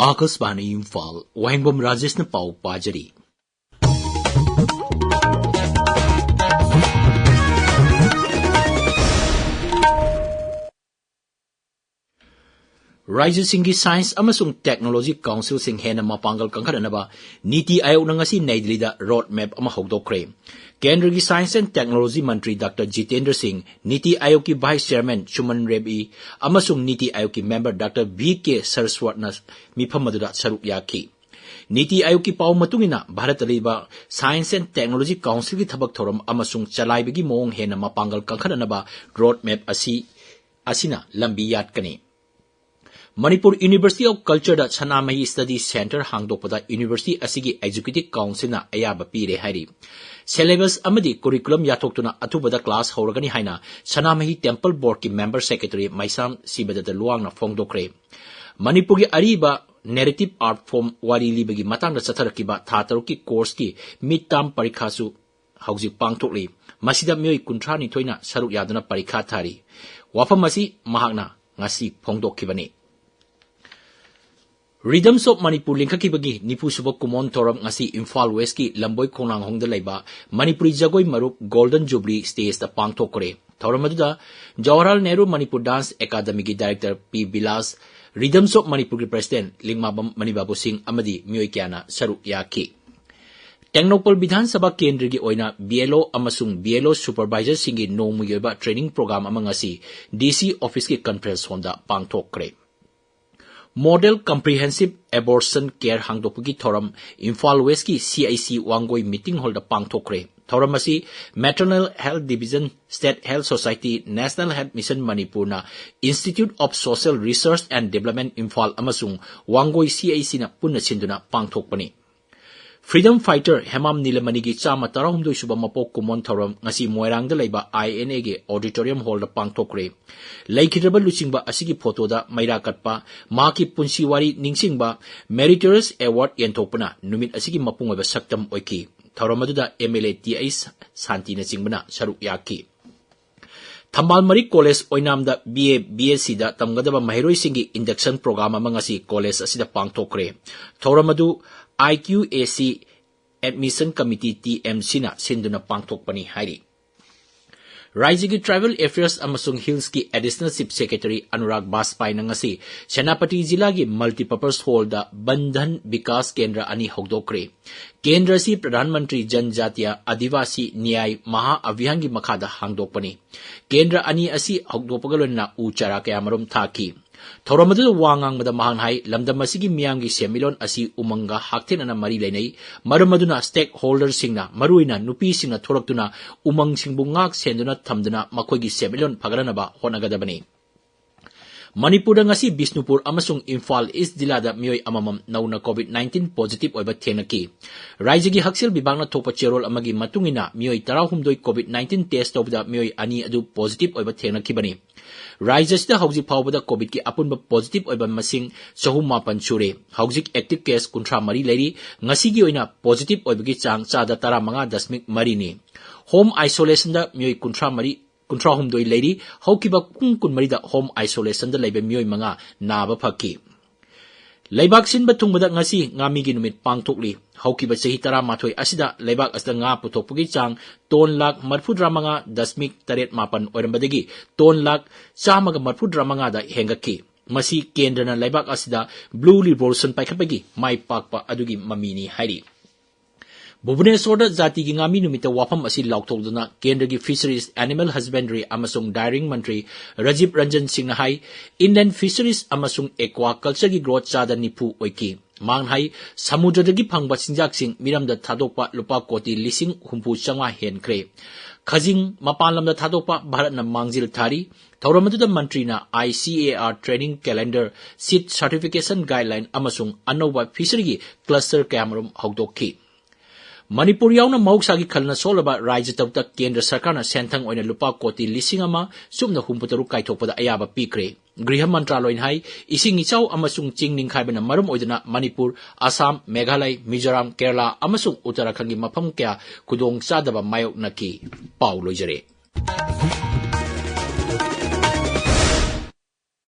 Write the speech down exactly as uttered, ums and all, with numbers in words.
ꯑꯥꯀꯥꯁꯕꯥꯅꯤ ꯏꯝꯐꯥꯜ, ꯋꯥꯍꯦꯡꯕꯝ ꯔꯥꯖꯦꯁꯅ ꯄꯥꯎ ꯄꯥꯖꯔꯤ꯫ ꯔꯥꯖ꯭ꯌꯁꯤꯡꯒꯤ ꯁꯥꯏꯟꯁ ꯑꯃꯁꯨꯡ ꯇꯦꯛꯅꯣꯂꯣꯖꯤ ꯀꯥꯎꯟꯁꯤꯜꯁꯤꯡ ꯍꯦꯟꯅ ꯃꯄꯥꯡꯒꯜ ꯀꯟꯈꯠꯅꯅꯕ ꯅꯤꯇꯤ ꯑꯥꯌꯣꯒꯅ ꯉꯁꯤ ꯅꯩ ꯗꯤꯜꯂꯤꯗ ꯔꯣꯗ ꯃꯦꯞ ꯑꯃ ꯍꯧꯗꯣꯛꯈ꯭ꯔꯦ꯫ ꯀꯦꯟꯗ꯭ꯔꯒꯤ science and technology Mantri doctor Jitendra ꯁꯤꯡ, ꯅꯤꯇꯤ ꯑꯥꯌꯣꯒꯀꯤ ꯚꯥꯏꯁ ꯆꯦꯌꯔꯃꯦꯟ ꯁꯨꯃꯟ ꯔꯦꯕꯤ ꯑꯃꯁꯨꯡ ꯅꯤꯇꯤ ꯑꯥꯌꯣꯒꯀꯤ ꯃꯦꯝꯕꯔ ꯗꯥꯛꯇꯔ ꯚꯤ ꯀꯦ ꯁꯔꯁ꯭ꯋꯠꯅ ꯃꯤꯐꯝ ꯑꯗꯨꯗ ꯁꯔꯨꯛ ꯌꯥꯈꯤ꯫ ꯅꯤꯇꯤ ꯑꯥꯌꯣꯒꯀꯤ ꯄꯥꯎ ꯃꯇꯨꯡ ꯏꯟꯅ, ꯚꯥꯔꯠꯇ ꯂꯩꯕ ꯁꯥꯏꯟꯁ ꯑꯦꯟ ꯇꯦꯛꯅꯣꯂꯣꯖꯤ ꯀꯥꯎꯟꯁꯤꯜꯒꯤ ꯊꯕꯛ ꯊꯧꯔꯝ ꯑꯃꯁꯨꯡ ꯆꯂꯥꯏꯕꯒꯤ ꯃꯑꯣꯡ ꯍꯦꯟꯅ ꯃꯄꯥꯡꯒꯜ ꯀꯟꯈꯠꯅꯅꯕ ꯔꯣꯗ ꯃꯦꯞ ꯑꯁꯤ, ꯑꯁꯤꯅ ꯂꯝꯕꯤ ꯌꯥꯠꯀꯅꯤ꯫ ꯃꯅꯤꯄꯨꯔ ꯌꯨꯅꯤꯚꯔꯁꯤꯇꯤ ꯑꯣꯐ ꯀꯜꯆꯔꯗ ꯁꯅꯥꯃꯍꯤ ꯁ꯭ꯇꯗꯤ ꯁꯦꯟꯇꯔ ꯍꯥꯡꯗꯣꯛꯄꯗ ꯌꯨꯅꯤꯚꯔꯁꯤꯇꯤ ꯑꯁꯤꯒꯤ ꯑꯦꯛꯖꯤꯀ꯭ꯌꯨꯇꯤꯚ ꯀꯥꯎꯟꯁꯤꯜꯅ ꯑꯌꯥꯕ ꯄꯤꯔꯦ ꯍꯥꯏꯔꯤ꯫ ꯁꯦꯂꯦꯕꯁ ꯑꯃꯗꯤ ꯀꯨꯔꯤꯀꯨꯂꯝ ꯌꯥꯊꯣꯛꯇꯨꯅ ꯑꯊꯨꯕꯗ ꯀ꯭ꯂꯥꯁ ꯍꯧꯔꯒꯅꯤ ꯍꯥꯏꯅ ꯁꯅꯥꯃꯍꯤ ꯇꯦꯝꯄꯜ ꯕꯣꯔꯗꯀꯤ ꯃꯦꯝꯕꯔ ꯁꯦꯀ꯭ꯔꯦꯇꯔꯤ ꯃꯩꯁꯥꯝ ꯁꯤꯕꯗꯠꯇ ꯂꯨꯋꯥꯡꯅ ꯐꯣꯡꯗꯣꯛꯈ꯭ꯔꯦ꯫ ꯃꯅꯤꯄꯨꯔꯒꯤ ꯑꯔꯤꯕ ꯅꯦꯔꯦꯇꯤꯚ ꯑꯥꯔꯠ ꯐꯣꯔꯝ ꯋꯥꯔꯤ ꯂꯤꯕꯒꯤ ꯃꯇꯥꯡꯗ ꯆꯠꯊꯔꯛꯈꯤꯕ ꯊꯥ ꯇꯔꯨꯛꯀꯤ ꯀꯣꯔꯁꯀꯤ ꯃꯤꯗ ꯇꯥꯔꯝ ꯄꯔꯤꯈꯥꯁꯨ ꯍꯧꯖꯤꯛ ꯄꯥꯡꯊꯣꯛꯂꯤ꯫ ꯃꯁꯤꯗ ꯃꯤꯑꯣꯏ ꯀꯨꯟꯊ꯭ꯔꯥ ꯅꯤꯊꯣꯏꯅ ꯁꯔꯨꯛ ꯌꯥꯗꯨꯅ ꯄꯔꯤꯈꯥ ꯊꯥꯔꯤ꯫ ꯋꯥꯐꯝ ꯑꯁꯤ ꯃꯍꯥꯛꯅ ꯉꯁꯤ ꯐꯣꯡꯗꯣꯛꯈꯤꯕꯅꯤ꯫ Rhythms of Manipur ꯂꯤꯡꯈꯠꯈꯤꯕꯒꯤ ꯅꯤꯐꯨ ꯁꯨꯕ ꯀꯨꯃꯣꯟ ꯊꯧꯔꯝ ꯉꯁꯤ ꯏꯝꯐꯥꯜ ꯋꯦꯁꯀꯤ ꯂꯝꯕꯣꯏ ꯈꯣꯡꯅꯥꯡꯍꯣꯡꯗ ꯂꯩꯕ ꯃꯅꯤꯄꯨꯔꯤ ꯖꯒꯣꯏ ꯃꯔꯨꯞ ꯒꯣꯜꯗꯟ ꯖꯨꯕꯂꯤ ꯁ꯭ꯇꯦꯖꯇ ꯄꯥꯡꯊꯣꯛꯈ꯭ꯔꯦ꯫ ꯊꯧꯔꯝ ꯑꯗꯨꯗ ꯖꯋꯥꯍꯔꯂꯥꯜ ꯅꯦꯍꯔꯨ ꯃꯅꯤꯄꯨꯔ ꯗꯥꯟꯁ ꯑꯦꯀꯥꯗꯃꯤꯒꯤ director P Bilas, Rhythms of Manipurꯒꯤ ꯄ꯭ꯔꯦꯁꯤꯗꯦꯟꯠ ꯂꯤꯡꯃꯥꯕꯝ ꯃꯅꯤꯕꯥꯕꯨ ꯁꯤꯡ ꯑꯃꯗꯤ ꯃꯤꯑꯣꯏ ꯀꯌꯥꯅ ꯁꯔꯨꯛ ꯌꯥꯈꯤ꯫ ꯇꯦꯡꯅꯧꯄꯜ ꯕꯤꯙꯥꯟ ꯁꯚꯥ ꯀꯦꯟꯗ꯭ꯔꯒꯤ ꯑꯣꯏꯅ ꯕꯤ ꯑꯦꯜ ꯑꯣ ꯑꯃꯁꯨꯡ ꯕꯤ ꯑꯦꯜ ꯑꯣ ꯁꯨꯄꯔꯚꯥꯏꯖꯔꯁꯤꯡꯒꯤ ꯅꯣꯡꯃꯒꯤ ꯑꯣꯏꯕ ꯇ꯭ꯔꯦꯅꯤꯡ ꯄ꯭ꯔꯣꯒ꯭ꯔꯥꯝ ꯑꯃ ꯉꯁꯤ ꯗꯤ ꯁꯤ ꯑꯣꯐꯤꯁꯀꯤ ꯀꯟꯐꯔꯦꯟꯁ ꯍꯣꯜꯗ ꯄꯥꯡꯊꯣꯛꯈ꯭ꯔꯦ꯫ ꯃꯣꯗꯦꯜ ꯀꯝꯄ꯭ꯔꯤꯍꯦꯟꯁꯤꯚ ꯑꯦꯕꯣꯔꯁꯟ ꯀꯦꯌꯔ ꯍꯥꯡꯗꯣꯛꯄꯒꯤ ꯊꯧꯔꯝ ꯏꯝꯐꯥꯜ ꯋꯦꯁꯀꯤ C I C Wangoi meeting ꯍꯣꯜꯗ ꯄꯥꯡꯊꯣꯛꯈ꯭ꯔꯦ꯫ ꯊꯧꯔꯝ ꯑꯁꯤ Maternal Health Division, State Health Society, National Health Mission ꯃꯅꯤꯄꯨꯔꯅ Institute of Social Research and Development Imphal ꯑꯃꯁꯨꯡ ꯋꯥꯡꯒꯣꯏ ꯁꯤ ꯑꯥꯏ ꯁꯤꯅ ꯄꯨꯟꯅ ꯁꯤꯟꯗꯨꯅ ꯄꯥꯡꯊꯣꯛꯄꯅꯤ꯫ ꯐ꯭ꯔꯤꯗꯝ ꯐꯥꯏꯇꯔ ꯍꯦꯃꯥꯝ ꯅꯤꯂꯃꯅꯤꯒꯤ ꯆꯥꯝꯃ ꯇꯔꯥꯍꯨꯝꯗꯣꯏ ꯁꯨꯕ ꯃꯄꯣꯛ ꯀꯨꯝꯑꯣꯟ ꯊꯧꯔꯝ ꯉꯁꯤ ꯃꯣꯏꯔꯥꯡꯗ ꯂꯩꯕ ꯑꯥꯏ ꯑꯦꯟ ꯑꯦꯒꯤ ꯑꯣꯗꯤꯇꯣꯔꯤꯌꯝ ꯍꯣꯜꯗ ꯄꯥꯡꯊꯣꯛꯈ꯭ꯔꯦ꯫ ꯂꯩꯈꯤꯗ꯭ꯔꯕ ꯂꯨꯆꯤꯡꯕ ꯑꯁꯤꯒꯤ ꯐꯣꯇꯣꯗ ꯃꯩꯔꯥ ꯀꯠꯄ, ꯃꯍꯥꯛꯀꯤ ꯄꯨꯟꯁꯤ ꯋꯥꯔꯤ ꯅꯤꯡꯁꯤꯡꯕ, ꯃꯦꯔꯤꯇꯣꯔꯤꯌꯁ ꯑꯦꯋꯥꯔꯗ ꯌꯦꯟꯊꯣꯛꯄꯅ ꯅꯨꯃꯤꯠ ꯑꯁꯤꯒꯤ ꯃꯄꯨꯡ ꯑꯣꯏꯕ ꯁꯛꯇꯝ ꯑꯣꯏꯈꯤ꯫ ꯊꯧꯔꯝ ꯑꯗꯨꯗ M L A T H ꯁꯥꯟꯇꯤꯅꯆꯤꯡꯕꯅ ꯁꯔꯨꯛ ꯌꯥꯈꯤ꯫ ꯊꯝꯕꯥꯜ ꯃꯔꯤꯛ ꯀꯣꯂꯦꯖ ꯑꯣꯏꯅꯥꯝꯗ ꯕꯤ ꯑꯦ, ꯕꯤ ꯑꯦꯁ ꯁꯤꯗ ꯇꯝꯒꯗꯕ ꯃꯍꯩꯔꯣꯏꯁꯤꯡꯒꯤ induction program ꯑꯃ ꯉꯁꯤ ꯀꯣꯂꯦꯖ ꯑꯁꯤꯗ ꯄꯥꯡꯊꯣꯛꯈ꯭ꯔꯦ꯫ ꯊꯧꯔꯝ ꯑꯗꯨ ꯑꯥꯏ ꯀ꯭ꯌꯨ ꯑꯦ ꯁꯤ Admission Committee, ꯇꯤ ꯑꯦꯝ ꯁꯤꯅ ꯁꯤꯟꯗꯨꯅ ꯄꯥꯡꯊꯣꯛꯄꯅꯤ ꯍꯥꯏꯔꯤ꯫ ꯔꯥꯖ꯭ꯌꯒꯤ Tribal Affairs ꯑꯃꯁꯨꯡ Hillsꯀꯤ Additional Chief Secretary ꯑꯅꯨꯔꯥꯒ ꯕꯥꯖꯄꯥꯏꯅ ꯉꯁꯤ ꯁꯦꯅꯥꯄꯇꯤ ꯖꯤꯂꯥꯒꯤ Multipurpose Hallꯗ ꯕꯟꯙꯟ ꯕꯤꯀꯥꯁ ꯀꯦꯟꯗ꯭ꯔ ꯑꯅꯤ ꯍꯧꯗꯣꯛꯈ꯭ꯔꯦ꯫ ꯀꯦꯟꯗ꯭ꯔ ꯑꯁꯤ ꯄ꯭ꯔꯙꯥꯟ ꯃꯟꯇ꯭ꯔꯤ ꯖꯟꯖꯥꯇꯤꯌꯥ ꯑꯗꯤꯕꯥꯁꯤ ꯅ꯭ꯌꯥꯌ ꯃꯍꯥ ꯑꯚꯤꯌꯥꯟꯒꯤ ꯃꯈꯥꯗ ꯍꯥꯡꯗꯣꯛꯄꯅꯤ꯫ ꯀꯦꯟꯗ꯭ꯔ ꯑꯅꯤ ꯑꯁꯤ ꯍꯧꯗꯣꯛꯄꯒ ꯂꯣꯏꯅꯅ ꯎ ꯆꯥꯔꯥ ꯀꯌꯥꯃꯔꯨꯝ ꯊꯥꯈꯤ꯫ ꯊꯧꯔꯝ ꯑꯗꯨꯗ ꯋꯥ ꯉꯥꯡꯕꯗ ꯃꯍꯥꯛꯅ ꯍꯥꯏ, ꯂꯝꯗꯝ ꯑꯁꯤꯒꯤ ꯃꯤꯌꯥꯝꯒꯤ ꯁꯦꯟꯃꯤꯠꯂꯣꯟ ꯑꯁꯤ ꯎꯃꯪꯒ ꯍꯛꯊꯦꯡꯅꯅ ꯃꯔꯤ ꯂꯩꯅꯩ꯫ ꯃꯔꯝ ꯑꯗꯨꯅ stakeholderꯁꯤꯡꯅ, ꯃꯔꯨꯑꯣꯏꯅ ꯅꯨꯄꯤꯁꯤꯡꯅ ꯊꯣꯔꯛꯇꯨꯅ ꯎꯃꯪꯁꯤꯡꯕꯨ ꯉꯥꯛ ꯁꯦꯟꯗꯨꯅ ꯊꯝꯗꯨꯅ ꯃꯈꯣꯏꯒꯤ ꯁꯦꯟꯃꯤꯠꯂꯣꯟ ꯐꯒꯠꯍꯟꯅꯕ ꯍꯣꯠꯅꯒꯗꯕꯅꯤ꯫ ꯃꯅꯤꯄꯨꯔꯗ ꯉꯁꯤ ꯕꯤꯁꯅꯨꯄꯨꯔ ꯑꯃꯁꯨꯡ ꯏꯝꯐꯥꯜ ꯏꯁ ꯖꯤꯂꯥꯗ ꯃꯤꯑꯣꯏ ꯑꯃꯃꯝ ꯅꯧꯅ COVID nineteen positive ꯑꯣꯏꯕ ꯊꯦꯡꯅꯈꯤ꯫ ꯔꯥꯖ꯭ꯌꯒꯤ ꯍꯛꯁꯦꯜ ꯕꯤꯚꯥꯒꯅ ꯊꯣꯛꯄ ꯆꯦꯔꯣꯜ ꯑꯃꯒꯤ ꯃꯇꯨꯡ ꯏꯟꯅ, ꯃꯤꯑꯣꯏ ꯇꯔꯥꯍꯨꯝꯗꯣꯏ COVID nineteen test ꯇꯧꯕꯗ ꯃꯤꯑꯣꯏ ꯑꯅꯤ ꯑꯗꯨ positive ꯑꯣꯏꯕ ꯊꯦꯡꯅꯈꯤꯕꯅꯤ꯫ ꯔꯥꯖ꯭ꯌ ꯑꯁꯤꯗ ꯍꯧꯖꯤꯛ ꯐꯥꯎꯕꯗ COVIDꯀꯤ ꯑꯄꯨꯟꯕ positive ꯑꯣꯏꯕ ꯃꯁꯤꯡ ꯆꯍꯨꯝ ꯃꯥꯄꯟ ꯁꯨꯔꯦ꯫ ꯍꯧꯖꯤꯛ active case ꯀꯨꯟꯊ꯭ꯔꯥ ꯃꯔꯤ ꯂꯩꯔꯤ꯫ ꯉꯁꯤꯒꯤ ꯑꯣꯏꯅ positive ꯑꯣꯏꯕꯒꯤ ꯆꯥꯡ ꯆꯥꯗ ꯇꯔꯥꯃꯉꯥ ꯗꯁꯃꯤꯛ ꯃꯔꯤꯅꯤ꯫ Home isolationꯗ ꯃꯤꯑꯣꯏ ꯀꯨꯟꯊ꯭ꯔꯥ ꯃꯔꯤ, ꯀꯨꯟꯊ꯭ꯔꯥꯍꯨꯝꯗꯣꯏ ꯂꯩꯔꯤ꯫ ꯍꯧꯈꯤꯕ ꯄꯨꯡ ꯀꯨꯟꯃꯔꯤꯗ home isolationꯗ ꯂꯩꯕ ꯃꯤꯑꯣꯏ ꯃꯉꯥ ꯅꯥꯕ ꯐꯈꯤ꯫ ꯂꯩꯕꯥꯛ ꯁꯤꯟꯕ ꯊꯨꯡꯕꯗ ꯉꯁꯤ ꯉꯥꯃꯤꯒꯤ ꯅꯨꯃꯤꯠ ꯄꯥꯡꯊꯣꯛꯂꯤ꯫ ꯍꯧꯈꯤꯕ ꯆꯍꯤ ꯇꯔꯥꯃꯥꯊꯣꯏ ꯑꯁꯤꯗ ꯂꯩꯕꯥꯛ ꯑꯁꯤꯗ ꯉꯥ ꯄꯨꯊꯣꯛꯄꯒꯤ ꯆꯥꯡ ꯇꯣꯟ ꯂꯥꯈ ꯃꯔꯤꯐꯨꯇꯔꯥ ꯃꯉꯥ ꯗꯁꯃꯤꯛ ꯇꯔꯦꯠ ꯃꯥꯄꯟ ꯑꯣꯏꯔꯝꯕꯗꯒꯤ ꯇꯣꯟ ꯂꯥꯈ ꯆꯥꯝꯃꯒ ꯃꯔꯤꯐꯨꯇꯔꯥ ꯃꯉꯥꯗ ꯍꯦꯟꯒꯠꯈꯤ꯫ ꯃꯁꯤ ꯀꯦꯟꯗ꯭ꯔꯅ ꯂꯩꯕꯥꯛ ꯑꯁꯤꯗ Blue Revolution ꯄꯥꯏꯈꯠꯄꯒꯤ ꯃꯥꯏ ꯄꯥꯛꯄ ꯑꯗꯨꯒꯤ ꯃꯃꯤꯅꯤ ꯍꯥꯏꯔꯤ꯫ ꯚꯨꯕꯅꯦꯁ꯭ꯋꯔꯗ ꯖꯥꯇꯤꯒꯤ ꯉꯥꯃꯤ ꯅꯨꯃꯤꯠꯇ ꯋꯥꯐꯝ ꯑꯁꯤ ꯂꯥꯎꯊꯣꯛꯗꯨꯅ ꯀꯦꯟꯗ꯭ꯔꯒꯤ Fisheries, Animal Husbandry ꯑꯃꯁꯨꯡ Dairying ꯃꯟꯇ꯭ꯔꯤ ꯔꯥꯖꯤꯕ ꯔꯟꯖꯟ ꯁꯤꯡꯅ ꯍꯥꯏ, Inland Fisheries ꯑꯃꯁꯨꯡ Aquacultureꯒꯤ growth ꯆꯥꯗ ꯅꯤꯐꯨ ꯑꯣꯏꯈꯤ꯫ ꯃꯍꯥꯛꯅ ꯍꯥꯏ, ꯁꯃꯨꯗ꯭ꯔꯗꯒꯤ ꯐꯪꯕ ꯆꯤꯟꯖꯥꯛꯁꯤꯡ ꯃꯤꯔꯝꯗ ꯊꯥꯗꯣꯛꯄ ꯂꯨꯄꯥ ꯀꯣꯇꯤ ꯂꯤꯁꯤꯡ ꯍꯨꯝꯐꯨ ꯆꯥꯝꯃꯉꯥ ꯍꯦꯟꯈ꯭ꯔꯦ꯫ ꯈꯖꯤꯡ ꯃꯄꯥꯟ ꯂꯝꯗ ꯊꯥꯗꯣꯛꯄ ꯚꯥꯔꯠꯅ ꯃꯥꯡꯖꯤꯜ ꯊꯥꯔꯤ꯫ ꯊꯧꯔꯝ ꯑꯗꯨꯗ ꯃꯟꯇ꯭ꯔꯤꯅ I C A R training calendar, seed certification guideline ꯑꯃꯁꯨꯡ ꯑꯅꯧꯕ fisheryꯒꯤ cluster ꯀꯌꯥꯃꯔꯨꯝ ꯍꯧꯗꯣꯛꯈꯤ꯫ ꯃꯅꯤꯄꯨꯔ ꯌꯥꯎꯅ ꯃꯍꯧꯁꯥꯒꯤ ꯈꯜꯅ ꯁꯣꯛꯂꯕ ꯔꯥꯖ꯭ꯌ ꯇꯔꯨꯛꯇ ꯀꯦꯟꯗ꯭ꯔ ꯁꯔꯀꯥꯔꯅ ꯁꯦꯟꯊꯪ ꯑꯣꯏꯅ ꯂꯨꯄꯥ ꯀꯣꯇꯤ ꯂꯤꯁꯤꯡ ꯑꯃ ꯁꯨꯞꯅ ꯍꯨꯝꯐꯨꯇꯔꯨꯛ ꯀꯥꯏꯊꯣꯛꯄꯗ ꯑꯌꯥꯕ ꯄꯤꯈ꯭ꯔꯦ꯫ ꯒ꯭ꯔꯤꯍ ꯃꯟꯇ꯭ꯔꯥꯂꯣꯏꯅ ꯍꯥꯏ, ꯏꯁꯤꯡ ꯏꯆꯥꯎ ꯑꯃꯁꯨꯡ ꯆꯤꯡ ꯅꯤꯡꯈꯥꯏꯕꯅ ꯃꯔꯝ ꯑꯣꯏꯗꯨꯅ ꯃꯅꯤꯄꯨꯔ, ꯑꯁꯥꯝ, ꯃꯦꯘꯥꯂꯌ, ꯃꯤꯖꯣꯔꯥꯝ, ꯀꯦꯔꯂꯥ ꯑꯃꯁꯨꯡ ꯎꯠꯇꯔꯥꯈꯟꯒꯤ ꯃꯐꯝ ꯀꯌꯥ ꯈꯨꯗꯣꯡꯆꯥꯗꯕ ꯃꯥꯌꯣꯛꯅꯈꯤ꯫ ꯄꯥꯎ ꯂꯣꯏꯖꯔꯦ꯫